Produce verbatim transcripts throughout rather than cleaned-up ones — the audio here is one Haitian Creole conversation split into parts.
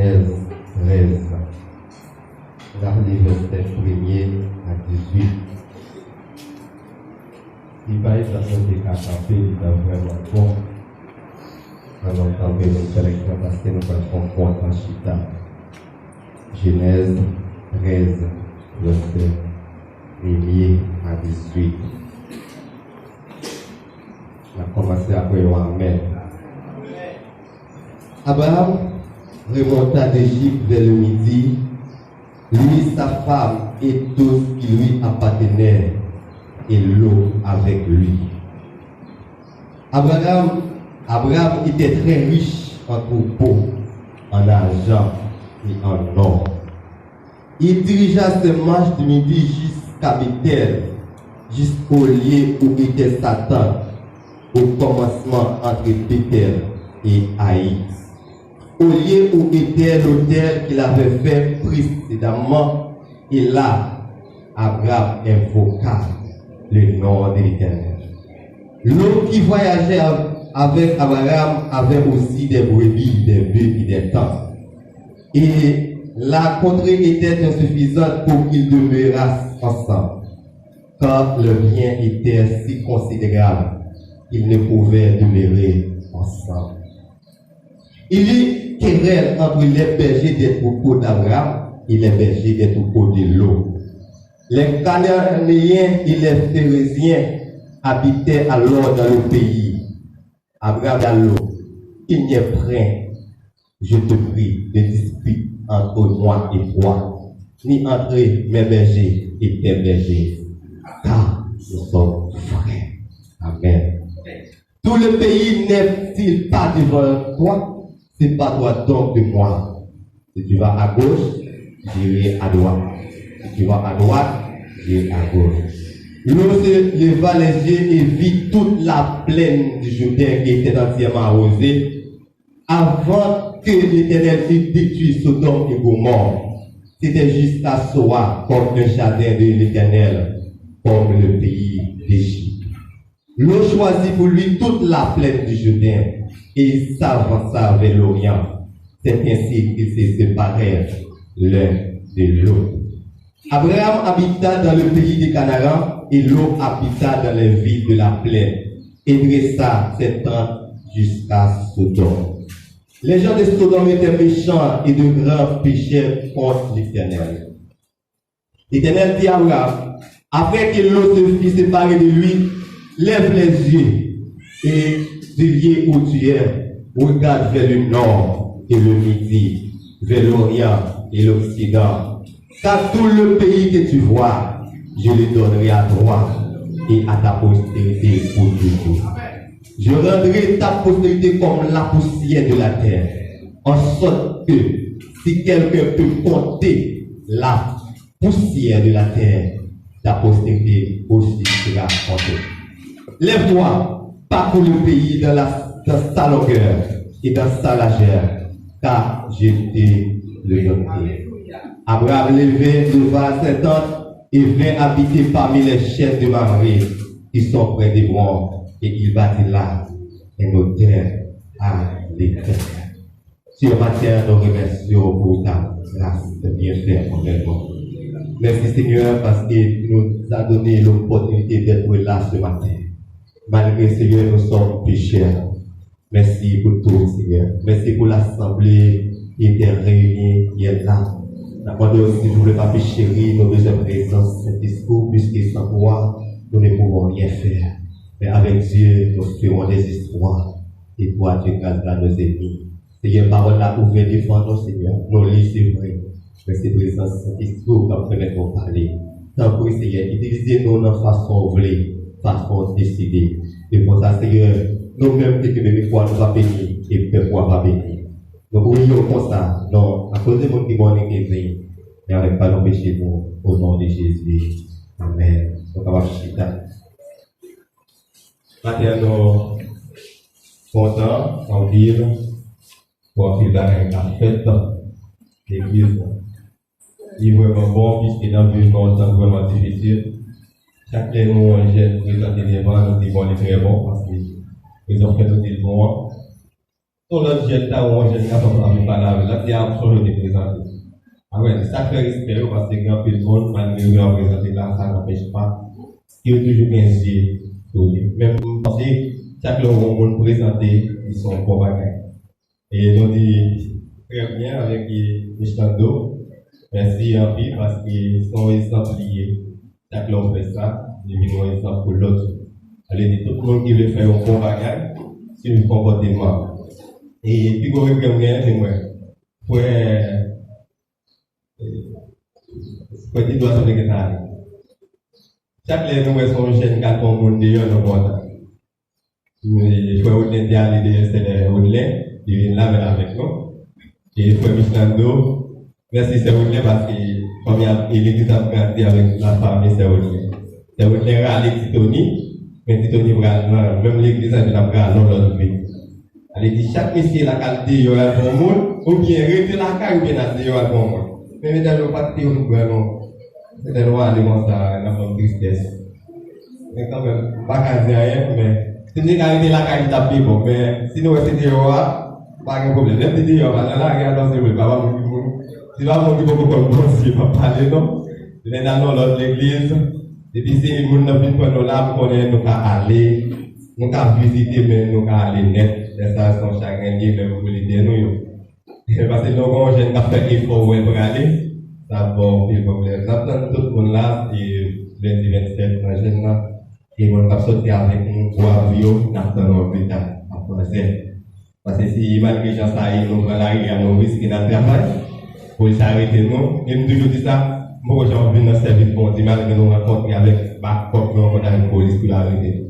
Trèz, trèz. N ap li vèsè premye a dizuit. Si pa egzanp nou te ka kanpe, li ta vrèman bon. Ann nou kanpe, nou fè lekti an, paske nou pral fè yon kont an chita. Jenèz trèz, vèsè premye a dizuit. N ap kòmanse apre yon amèn. Abraham remonta d'Égypte vers le midi, lui, sa femme et tout ce qui lui appartenait, et Lot avec lui. Abraham, Abraham était très riche en troupeaux, en argent et en or. Il dirigea ses marches du midi jusqu'à Béthel, jusqu'au lieu où était sa tente, au commencement entre Béthel et Aï, au lieu où était l'autel qu'il avait fait précédemment, et là, Abraham invoqua le nom de l'Éternel. Lot qui voyageait av- avec Abraham avait aussi des brebis, des bœufs et des tentes. Et la contrée était insuffisante pour qu'ils demeurassent ensemble, car leurs biens étaient si considérables qu'ils ne pouvaient demeurer ensemble. Il y eut querelle entre les bergers des troupeaux d'Abraham et les bergers des troupeaux de Lot. Les Cananéens et les Phéréziens habitaient alors dans le pays. Abraham dit à Lot, qu'il n'y ait point, je te prie, de dispute entre moi et toi, ni entre mes bergers et tes bergers, car nous sommes frères. Amen. Tout le pays n'est-il pas devant toi? Sépare-toi donc de moi. Si tu vas à gauche, j'irai à droite. Si tu vas à droite, j'irai à gauche. Lot se leva les yeux et vit toute la plaine du Jourdain qui était entièrement arrosée, avant que l'Éternel eût détruit Sodome et Gomorrhe. C'était jusqu'à Soar, comme un jardin de l'Éternel, comme le pays d'Égypte. Lot choisit pour lui toute la plaine du Jourdain, et il s'avança vers l'Orient. C'est ainsi qu'ils se séparèrent l'un de l'autre. Abraham habita dans le pays de Canaan, et Lot habita dans les villes de la plaine, et dressa ses tentes jusqu'à Sodome. Les gens de Sodome étaient méchants et de grands pécheurs contre l'Éternel. L'Éternel dit à Abraham, après que Lot se fut séparé de lui, lève les yeux et du lieu où tu es, regarde vers le nord et le midi, vers l'orient et l'occident. Car tout le pays que tu vois, je le donnerai à toi et à ta postérité pour toujours. Je rendrai ta postérité comme la poussière de la terre, en sorte que si quelqu'un peut compter la poussière de la terre, ta postérité aussi sera comptée. Lève-toi, parcours le pays dans, la, dans sa longueur et dans sa largeur, car je te le donnerai. Abraham leva, leva ses tentes et vint habiter parmi les chênes de Mamré, qui sont près d'Hébron, et il bâtit là un autel à l'Éternel. Seyè, maten an, nou remèsye w pou ta gras, ta byenfè anvè nou. Mèsi, Senyè, paske tu nous as donné l'opportunité d'être là ce matin. Malgré, Seigneur, nous sommes pécheurs. Merci pour tout, Seigneur. Merci pour l'assemblée qui était réunie, qui est là. N ap mande w, silvouplè, Papi cheri, nou bezwen prezans Sentespri w, puisque sans toi, nous ne pouvons rien faire. Mais avec Dieu, nous ferons des histoires. Et toi, tu grâce à nos ennemis. Seyè, pawòl la ouvè devan nou, Seyè. Nou li, se vre. Men se prezans Sentespri w k ap pèmèt nou pale. Tanpri, Seyè, itilize nou nan fason w vle, fason w deside. E konsa, Seyè, nou menm ki kenbe mikwo a, nou va beni, e pèp ou a va beni. Nou priye w konsa, non, akoz de moun ki bon, li te vin, e avèk padon peche nou, o non de Jezi. Amèn. Nou kapab chita. Maten an, nou kontan anpil pou anpil bagay k ap fèt nan legliz la. Li vrèman bon, piske nan vi nou, tan vrèman difisil. Chak lè nou wè yon jèn prezante devan, nou di, bon, li trè bon, paske rezon k fè nou di l bon an, Yon lòt jèn ta, yon jèn gason pa vin pale avè l, l ap di a, yon jèn te prezante. Apre, sa fè respè yo, paske gen anpil moun, malgre yo prezante la, sa n anpèch pa ke yo toujou gen zye sou li. Men m panse, chak lè yon moun prezante, li se yon bon bagay. E nou di trè byen avèk Michlando. Mèsi anpil, paske se yon egzanp li ye. Chak lè w fè sa, li vin yon egzanp pou lòt yo. Sa vle di, tout moun ki vle fè yon bon bagay, swiv konpòteman. E pi gwo regrè m genyen, se mwen. Frè, frè Tito a sot gentan ale. Chak lè nou wè se yon jèn k al pran yon moun deyò, nou kontan. Frè Rodlen te ale deyò, sè Rodlen, li vin la menm avèk nou. E frè Michlando, mèsi sè Rodlen, paske fanmi ap, e legliz ap grandi avèk lafanmi sè Rodlen. Sè Rodlen rale Ti Tony, men Ti Tony pral nan menm legliz la, epi l ap rale yon lòt vil. Sa vle di, chak mesye la k al deyò al pran moun, oubyen rete lakay, oubyen al deyò al pran moun. Men medam yo pa t te yon bwè non. Se lè nou ale konsa, n ap ban m tristès. Men kanmenm, m pa ka di anyen, men si m te ka rete lakay, li t ap pi bon. Men si nou wè se deyò a, pa gen pwoblèm. Lè m di deyò a, pa nan lari a non, se vre, pa pa moun ki moun. Se pa moun ki poko konn Bondye, m ap pale non. Lè n al nan lòt legliz, depi se moun nan vin pran nou la, m konnen nou ka ale, nou ka vizite, men nou ka ale nèt. Lè sa a, se yon chagren li ye, men pou lide nou yo. Paske lè w gen yon jèn k ap fè efò, ou wè l prale, sa ap ba w anpil pwoblèm. N ap tann tout moun la, e lendi vennsèt nan jèn nan. E moun k ap soti avèk nou, gwo avyon, n ap tann w pita, ap pran zèl. Paske si malgre jan sa ye, nou pran lari a, nou riske n al travay, polis arete nou. E m toujou di sa, m poko janm vin nan sèvis Bondye, malgre nou rankontre avèk bakòp, nou rankontre avèk polis pou yo arete nou.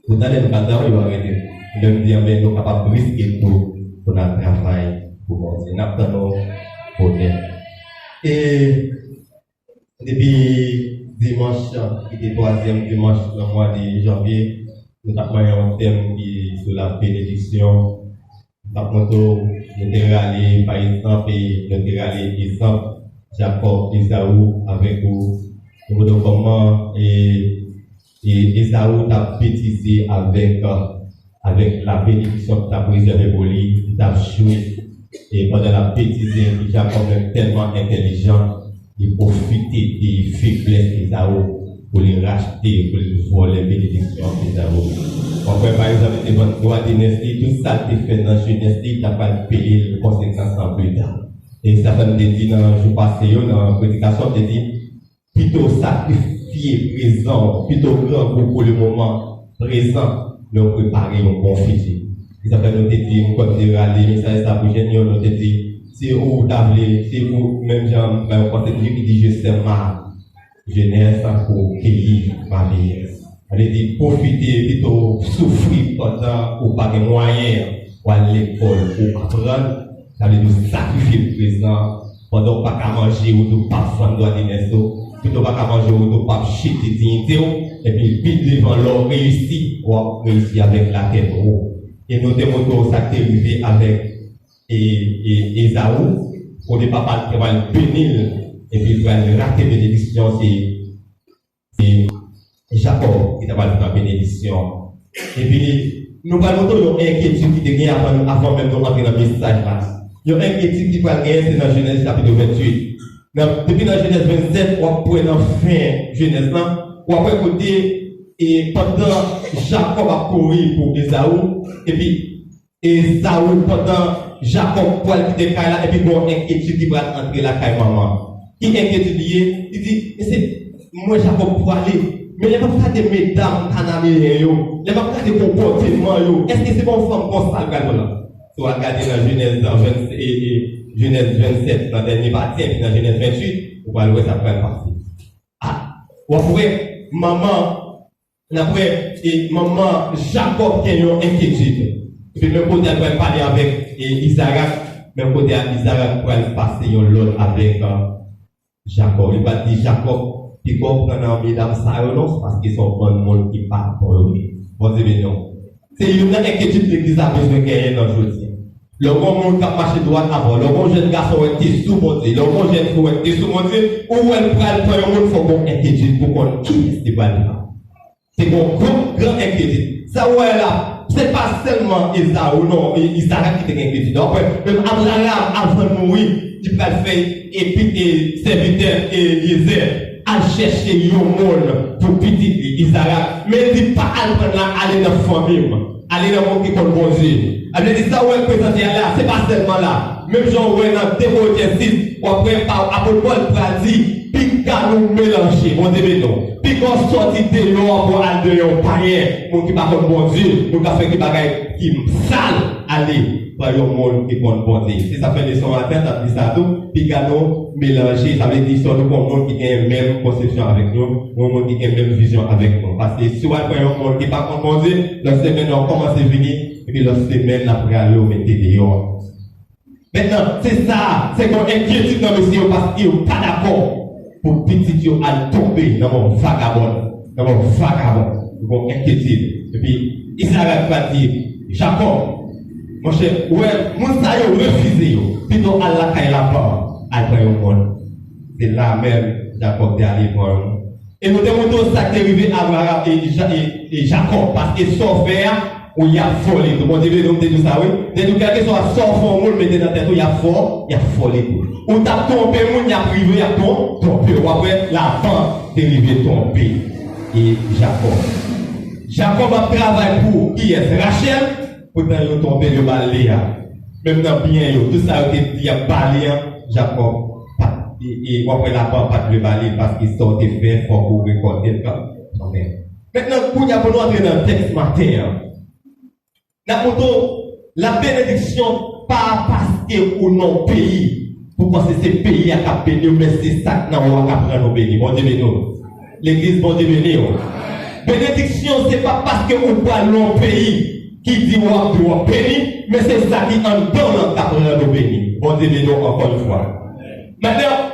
Poutan lè nou pral travay, yo arete nou. Lè m di, anben, nou kapab riske tou pou n al travay pou Bondye. N ap tann nou bonè. E depi dimanch, ki te twazyèm dimanch nan mwa de janvye, nou t ap manyen yon tèm ki sou la benediksyon. M t ap montre w, nou te rale, pa egzanp, e nou te rale egzanp Jakòb, Ezaou avèk ou. Nou montre w kòman, e, e Ezaou t ap betize avèk, avèk la benediksyon ki t ap rezève pou li, li t ap jwe. E pandan l ap betize, epi Jakòb menm tèlman entèlijan, li pwofite de feblès Ezaou pou li rachte, pou li vòlè benediksyon Ezaou. W ap wè, pa egzanp, li te vann dwa de nès li, tout sa l te fè nan jenès li, li t ap pral peye l konsekans lan pita. E sa fè m te di nan jou pase yo, nan predikasyon, m te di, pito w sakrifye prezan w, pito w grangou pou le moman prezan, men w prepare yon bon fiti. Se sa fè nou te di, m kwè m te rale mesaj sa pou jèn yo, nou te di, si ou ta vle, si ou, menm jan, mwen, yon konsèy ki di, je sèm ma jenès pou keyi ma vyeyès. Sa vle di, pwofite, pito w soufri pandan ou pa gen mwayen, w al lekòl, ou aprann, sa vle di, w sakrifye prezan, pandan w pa ka manje, ou di w p ap vann dwa de nès ou, pito w pa ka manje, ou di w p ap jete diyite w, epi pi devan lè w reyisi, w ap reyisi avèk latèt wo. E nou te montre w sa k te rive avèk e, e, Ezaou, kote papa l te pral beni l, epi l pral rate benediksyon, se, se Jakòb ki ta pral pran benediksyon. Epi, nou pral montre w yon enkyetid ki te gen avan, avan menm nou antre nan mesaj la. Yon enkyetid ki pral genyen, se nan Jenèz chapit venntuit. Nan, depi nan Jenèz vennsèt, w ap wè nan fen Jenèz lan, w ap wè kote, e pandan Jakòb ap kouri pou Ezaou, epi Ezaou, pandan Jakòb pral kite kay la, epi gon enkyetid ki pral antre lakay manman. Ki enkyetid li ye? Li di, mesye, m wè Jakòb prale, men lè m ap gade medam Kananeyen yo, lè m ap gade konpòteman yo, èske se pa yon fanm konsa l pral pran? Si w al gade nan Jenèz, nan venn, e, e, Jenèz vennsèt, nan dènye pati, epi nan Jenèz venntuit, ou pral wè sa k pral pase. A, w ap wè, manman, n ap wè, e manman Jakòb gen yon enkyetid. Epi menm kote a, l pral pale avèk, e, Izarak. Menm kote a, Izarak pral pase yon lòd avèk, a, Jakòb. Li pral di Jakòb, piko w pran nan medam sa yo non, se paske se yon bann moun ki pa bon yo ye. Bondye beni w. Se youn nan enkyetid legliz la bezwen genyen nan jodi a. Lè w gen yon moun k ap mache dwat avè w, lè w gen yon jèn gason wè l te sou Bondye, lè w gen yon jèn fi wè l te sou Bondye, ou wè l pral pran yon moun, fò w gen yon enkyetid pou w konn kiyès li pral pran. Se gen yon gran, gran enkyetid. Sa w wè la, Se pa sèlman Ezaou, non, e, Izarak ki te gen enkyetid. W ap wè, menm Abraram, avan l mouri, li pral fè epi, e, sèvitè Elyezè al chèche yon moun pou pitit li, Izarak. Men li di, "Pa al pran l la, ale nan fanmi m. Ale nan moun ki konn Bondye." Sa vle di, sa w wè k prezante a la, se pa sèlman la. Menm jan w wè nan de Korentyen sis, w ap wè pa apot Pòl pral di, "Piga nou melanje, Bondye beni w. Piga w sòti deyò pou al deyò yon payen, moun ki pa konn Bondye, moun k ap fè ki bagay ki sal, ale pran yon moun ki konn Bondye." Se sa k fè leson maten an, n ap di sa tou, piga nou melanje, sa vle di sòti pou yon moun ki gen menm konsepsyon avèk nou, yon moun ki gen menm vizyon avèk nou. Paske si w al pran yon moun ki pa konn Bondye, lòt semèn nan w kòmanse vini, epi lòt semèn n ap rale w mete deyò. Mentnan, se sa, se yon enkyetid nan mesye yo paske yo pa dakò pou pitit yo al tonbe nan men vagabon, nan men vagabon. Yo gen enkyetid. Epi, Izarak va di, Jakòb, monchè, ou wè, moun sa yo refize yo. Pito al lakay Laban, al pran yon moun. Se la menm, Jakòb te ale pran yon moun. E nou te montre w sa k te rive Abraram e, Ja- e, e Jakòb, paske sa w fè a, ou y ap vòlè tou. Bondye beni w, m te di w sa, wi. M te di w, kèlkeswa sa w fè yon moun, mete nan tèt ou, y ap vò, y ap vòlè tou. Ou t ap twonpe moun, y ap rive, y ap twon- twonpe w. W ap wè, Laban te rive twonpe e Jakòb. Jakòb ap travay pou kiyès? Rachèl? Poutan yo twonpe l, yo ba l Leya. Menm nan byen yo, tout sa yo te di y ap ba li an, Jakòb pa t, e, e, w ap wè Laban pa t vle ba li l, paske sa w te fè, fòk ou rekòlte l kanmenm. Mentnan, kounye a, pou nou antre nan tèks maten an, n ap montre w, la benediksyon pa paske ou nan yon peyi, pou panse se peyi a k ap beni w, men se sa k nan ou a k ap rann ou beni. Bondye beni w. Legliz, Bondye beni w. Benediksyon, se pa paske ou pral nan yon peyi ki di w ap, di w ap beni, men se sa ki anndan w lan k ap rann ou beni. Bondye beni w ankò yon fwa. Mentnan,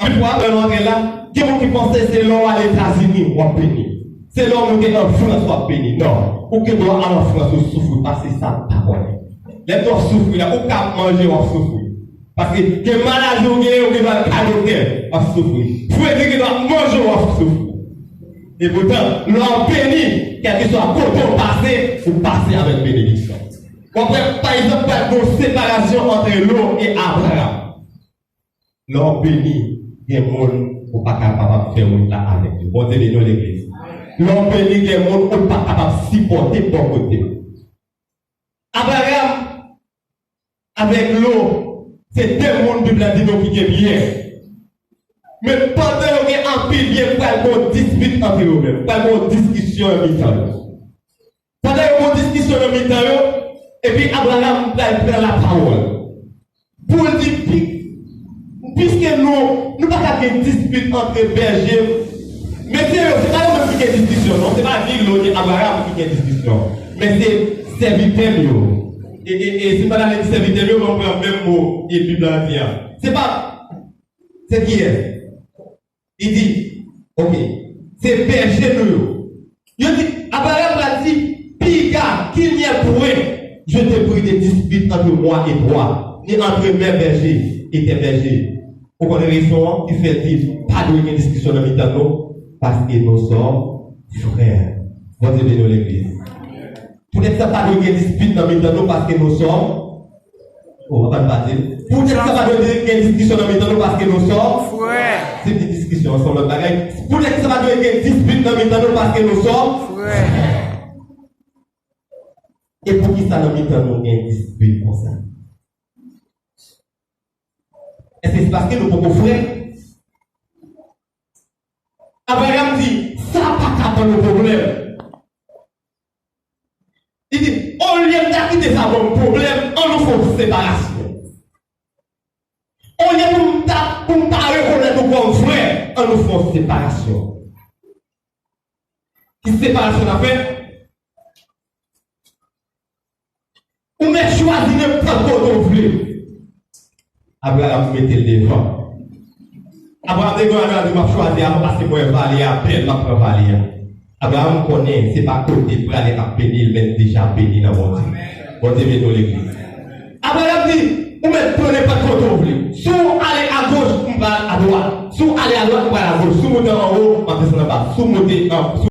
yon fwa, lè nou antre la, gen moun ki panse se lè w al Etazini, w ap beni. Se lè w moute an Frans, w ap beni. Non. Ou gen dwa al an Frans, ou soufri, pase sa, ou pa konnen. Lè w ap soufri la, ou ka ap manje, w ap soufri. Paske gen maladi ou genyen, ou gen dwa al ka doktè, w ap soufri. Fredi gen dwa manje, w ap soufri. Epoutan, lè w beni, kèlkeswa kote w pase, ou pase avèk benediksyon. W ap wè, pa egzanp, pral gen yon separasyon ant Lot e Abraram. Lè w beni, gen moun ou pa kapab ap fè wout la avèk yo. Bondye beni w, legliz. Lè w beni, gen moun ou pa kapab sipòte bò kote w. Abraram avèk Lot, se de moun Bib la di nou ki gen byen. Men pandan yo gen anpil byen, pral gen yon dispit ant yo menm. Pral gen yon diskisyon nan mitan yo. Pandan yo gen yon diskisyon nan mitan yo, epi Abraram pral pran lapawòl. Pou l di, pi- piske nou, nou pa ka gen dispit ant bèje. Mesye yo, se pa yo menm ki gen diskisyon, non. Se pa ni Lot ni Abraram ki gen diskisyon. Men se sèvitè m yo. E, e, e, si m pa t ale di sèvitè m yo, ban m pran menm mo e Bib la di a. Se pa, se kiyès? Li di, oke, se bèje nou yo. Yo di, Abraram pral di, piga, qu'il n'y ait point, je te prie, de dispute entre moi et toi, ni entre mes bergers et tes bergers. Ou konnen rezon an ki fè l di, pa dwe gen diskisyon nan mitan nou, paske nous sommes frères. Bondye beni w, legliz. Poutèt sa pa dwe gen dispit nan mitan nou, paske nous sommes, oh, papa n pa di l. Poutèt sa pa dwe gen diskisyon nan mitan nou, paske nous sommes frères. Se di diskisyon, se yon lòt bagay. Poutèt sa pa dwe gen dispit nan mitan nou, paske nous sommes frères. E poukisa nan mitan nou gen dispit konsa? Èske se paske nou poko frè? Abraram di, sa pa ka ban nou pwoblèm. Li di, olye m ta kite sa ban m pwoblèm, an nou fè yon separasyon. Olye pou m ta, pou m pa rekonèt ou kòm frè, an nou fè yon separasyon. Ki separasyon n ap fè? Ou mèt chwazi nenpòt kote w vle. Abraram mete l devan. Abraram te gen dwa di, "M ap chwazi avan paske m wè vale a bèl, m ap pran vale a." Abraram konnen se pa kote l prale k ap beni l, men l deja beni nan Bondye. Bondye beni w, legliz. Abraram di, "Ou mèt pran nenpòt kote w vle. Si w ale agoch, m pral adwat. Si w ale adwat, m pral agoch. Si w moute anwo, m ap desann anba. Si w moute an, si w